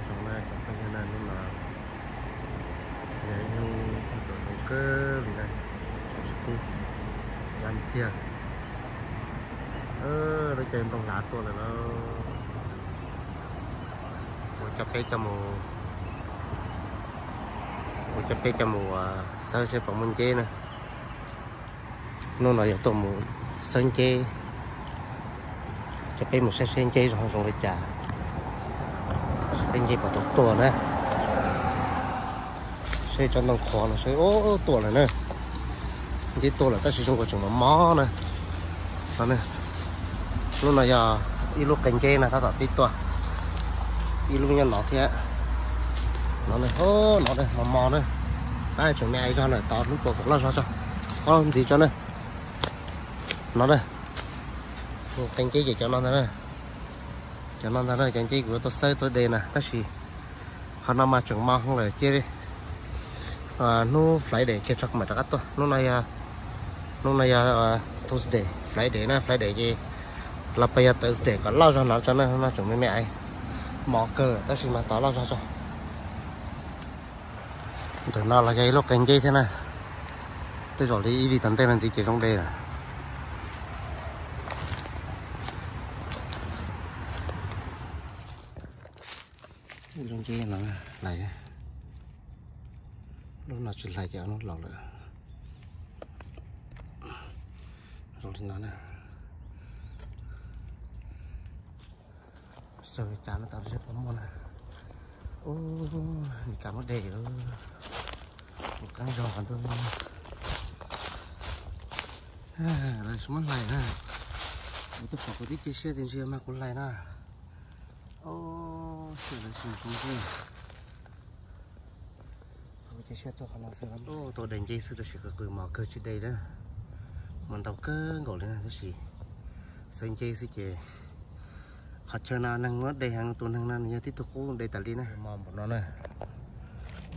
Zoo na tsoom phooj ywg na, hnub no yog ib hnub tuaj zoo kawg li na, tsoom tsis kub, dab ntxiag. Lub caij nplooj hlav tuaj lawm na. Kuv coj peb coj mus, kuv coj peb coj mus xawb seb puas muaj nceb na. Hnub no yog tuaj mus xawb nceb, coj peb mus saib seb nceb zoo zoo li cas, seb nceb puas tau tuaj na. Seb tsob ntoo qhuav no seb, tuaj lawm na. Nceb tuaj lawm tab sis zoo nkaus tseem mos mos na. No, hnub no yog ib lub qe nceb na tab tom pib tuaj, ib lub nyob no thiab. No, no mos mos na, tab tseem me ais zog lawm, tos hnub puas kom loj zog tso, ntxiv tso na. No na, qe nceb ces cov no ntag na. Cov no ntag na, cov nceb kuv tuaj xawb tuaj de na, tab sis qhov no mas tseem mos heev lawm cia hnub Friday kiag tso kuv mam rov qab tuaj. Hnub no yog, hnub no yog Tuesday, Friday na, Friday ces los pas yog Thursday kom loj zog no tso na, no tseem me me ais, mos kawg tab sis mas tos loj zog tso. Ntawm no los yog ib lub qe nceb thiab na. Tej zaum li ib vij tom ntej no ntxiv ces zoo de lawm. Lub nceb no hlais, lub no tsis hlais ces lub laus lawm. Zoo li no na. Xyov li cas no tau seb puas muaj na. Ub, nws kam muab de lawm. Mus qab zog qhov ntuj no. Lawv tsis muab hlais na. Kuv twb pom kuv twb cia siab tias ntshe yog mag kuv hlais na. Ub, lawv tsis mus xwb. Kuv cia siab tuaj qhov no xwb. Tuaj de nceb xwb tab sis qw qw mos kawg tsis de na. Mos ntau kawg nkaus li na tab sis xawb nceb xwb ces qhov chaw no neeg muab de heev, tus neeg no nws yog tib tug qub de tas li na. Mos npaum no na,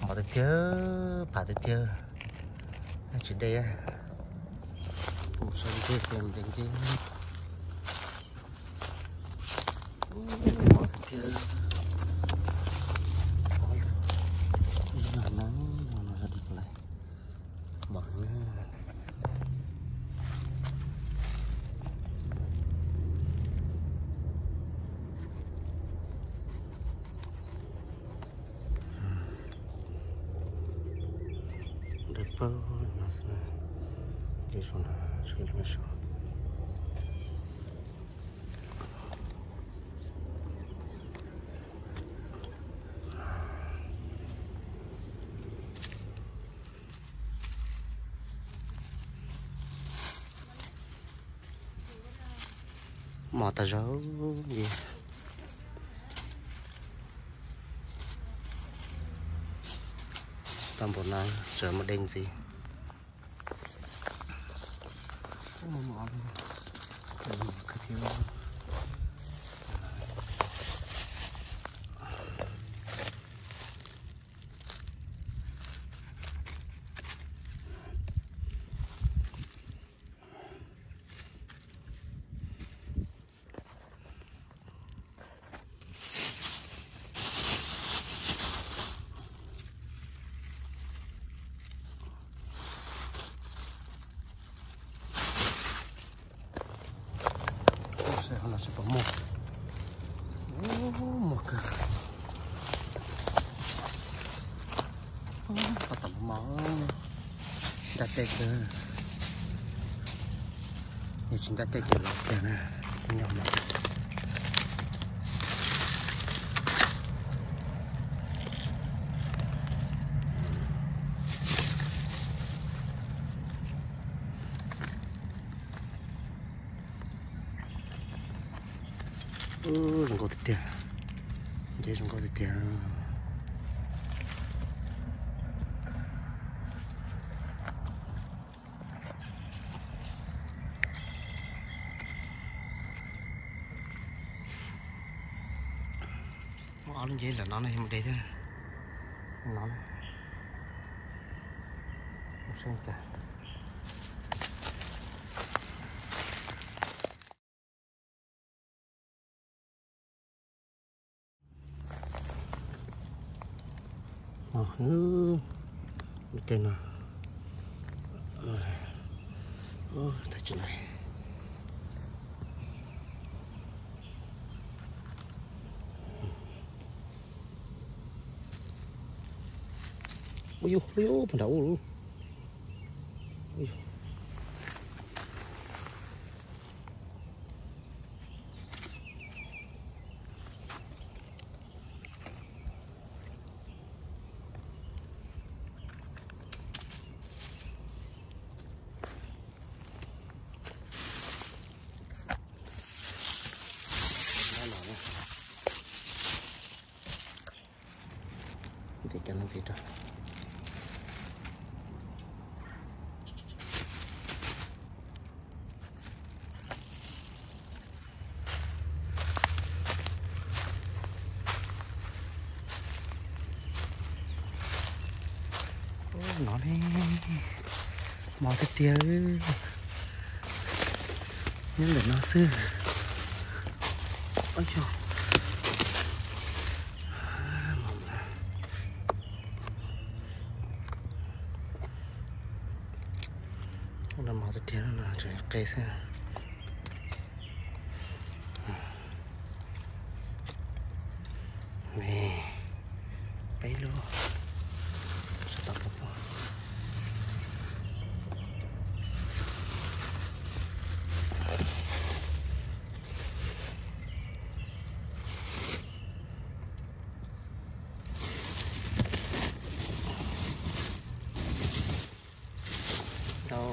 mos tiag tiag, pham tiag tiag, tsis de. Xawb nceb, de nceb. Mos tiag tiag. Mos na, mos na, mos na. Dawb paug no xwb, ces zoo no tsis li me saum. Mos tas zog li. Tau npaum no tseem mus de ntxiv. Saib qhov no seb puas muaj. Muaj kawg. Tab tom mos, ntab tej kawg. Yog tsis ntab tej ces los kiag na, nyob no. Zoo nkauj tiag tiag, nceb zoo nkauj tiag tiag. Muaj ob lub nceb ntawm no ne, mus de thiab. No ne. Ub, lub caij no, ub, tag tsis lais. Ub yus, ub yus, puag nram ub. Ntxiv rau. Ub, no ne, mos tiag tiag, nyob ntawm no xwb. Ub yog, no mos tiag tiag no, tseem qe xwb. Peb lub. Tau.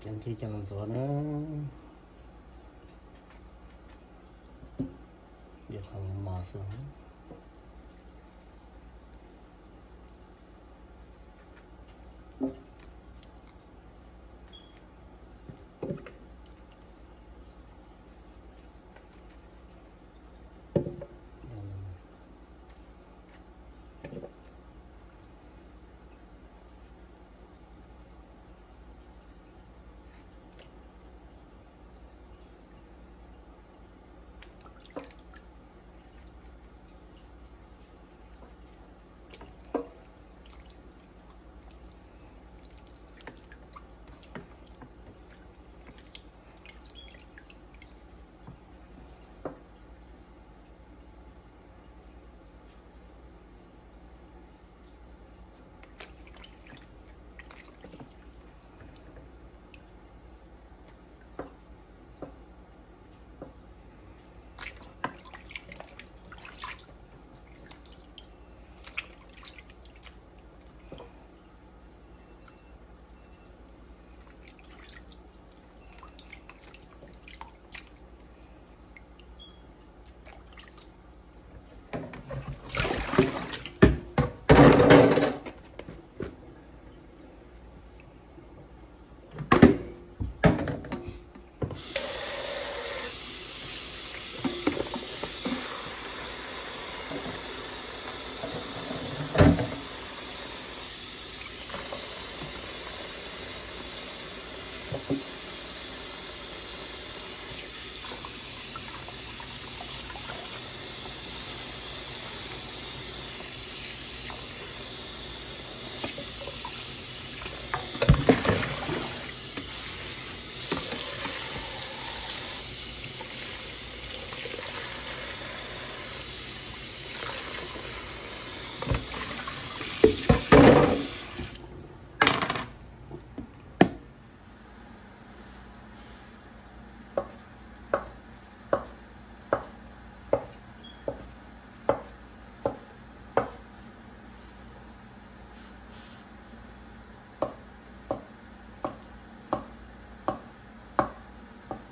Cov nce cov los ntxuav na, yog qhov mos xwb.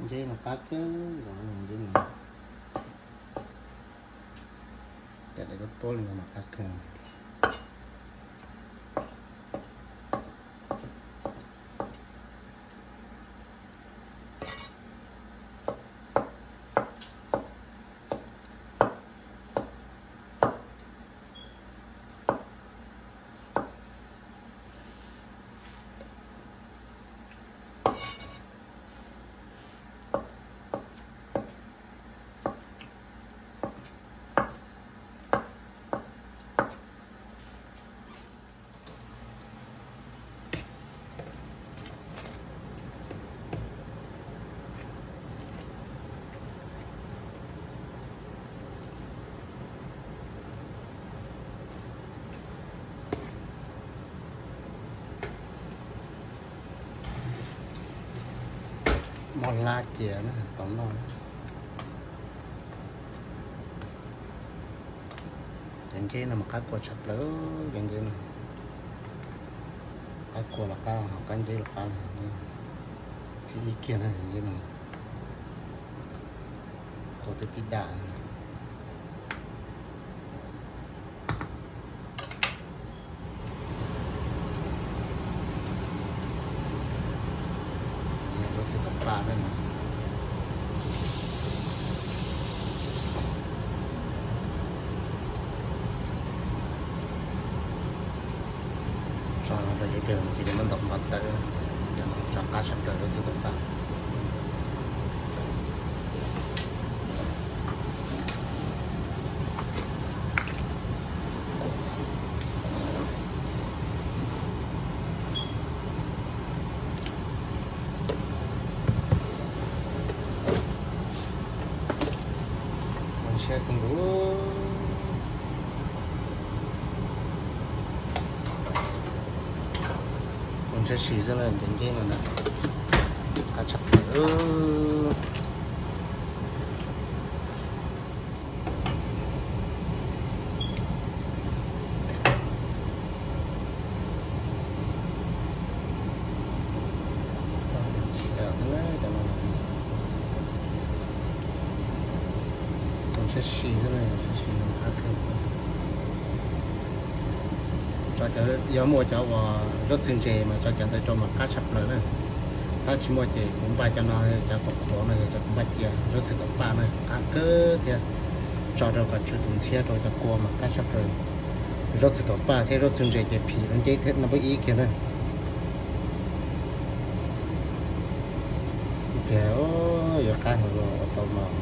Nceb no qab kawg, nceb no, cov daim duab tuab li no mas qab kawg. Lab cia na, tau noj. Cov nceb no mas qab kua tshaj plaws, cov nceb no. Qab kua los qab, ho qab nceb los qab, thib ib kiag na, cov nceb no. Tua twb tib dam. Zaub txhwb tau paj na. Tso no rau ib pliag ces muab ntaus npog tawm, tso qab tshaj plaws zaub txhwb tau paj. Ntshiab kawg nkaus. Kua ntshiab si xwb na, nceb nceb no na. Qab tshaj plaws. Kua ntshiab si xwb na, ntshiab si no qab kawg. Cov, yog muaj cov uas zaub txhwb ntse mas tso cov ntawd rau mas qab tshaj plaws na. Tab tsis muaj ces kuv npaj cov no, cov qhuav qhuav no yog cov kuv npaj cia, zaub txhwb tau paj na, qab kawg thiab. Tso rau kom tsw tus ntxhiab rau cov kua mas qab tshaj plaws. Zaub txhwb tau paj thiab zaub txhwb ntse ces phim lub nceb thiab no peb ib kiag na. Tias yuav qab hauv los ua tau mas.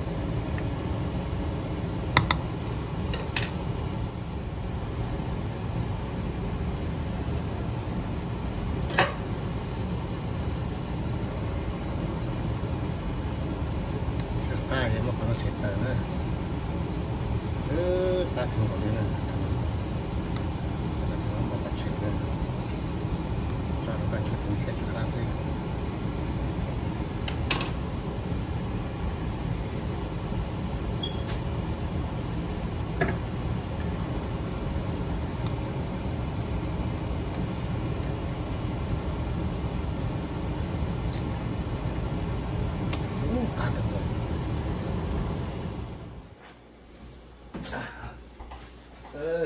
Sab qab es muab qhov no tshem tawm na. Qab kawg nkaus li na. Muab qhov tshem na. Tso rau kom tsw tus ntxhiab tsw qab xwb. Qab kawg nkaus.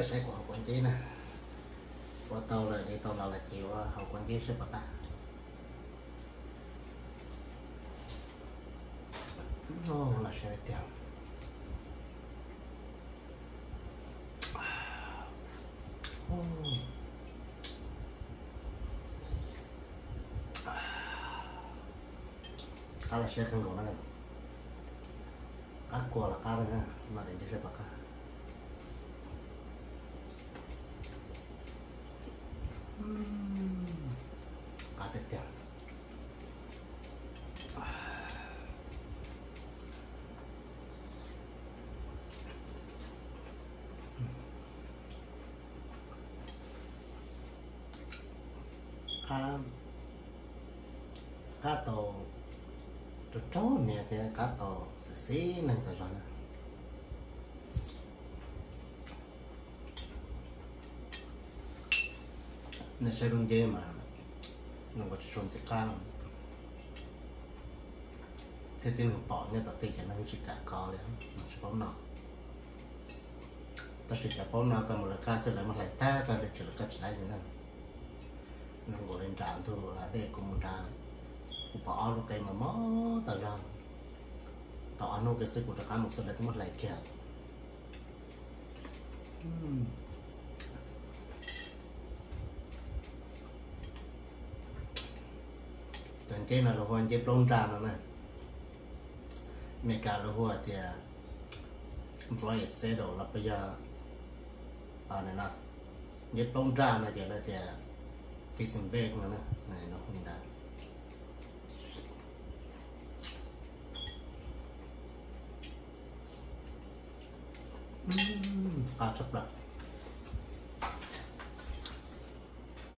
Saib kuv hauv kua nceb na. Ua tau lawm, li tau los lawm ces ua hauv kua nceb saib puas qab. Los saib tiag. Qab los siab kawg nkaus na. Qab kua los qab na, no daim nceb saib puas qab. Qab tiag tiag. Qab, qab tau rau rau niam thiab qab tau xis xis neeg tas zog na. Nej saib lub nceb mas nws ua tsis tshua ntxim qab, thiab tib neeg pom nyob tom tej ces neeg tsis kam kov li, tsis paub noj. Tab sis cov paub noj koj mus lawv qab xwb lawv muab hlais tag koj li tsis lawv koj tsis laib li na. Nws nkaus li nram ntug dej kuv mus nrad, kuv pom ob lub qe mos mos tas zog. Tau ob hnub kiag xwb kuv rov qab mus xwb lawv twb muab hlais kiag. Cov nceb no lawv hu ua nceb plaub nraj no na. Meskas lawv hu tias broiled saddle los puas yog nceb plaub nraj no ces lawv tias fishing bait no na, no hu li ntawd. Qab tshaj plaws.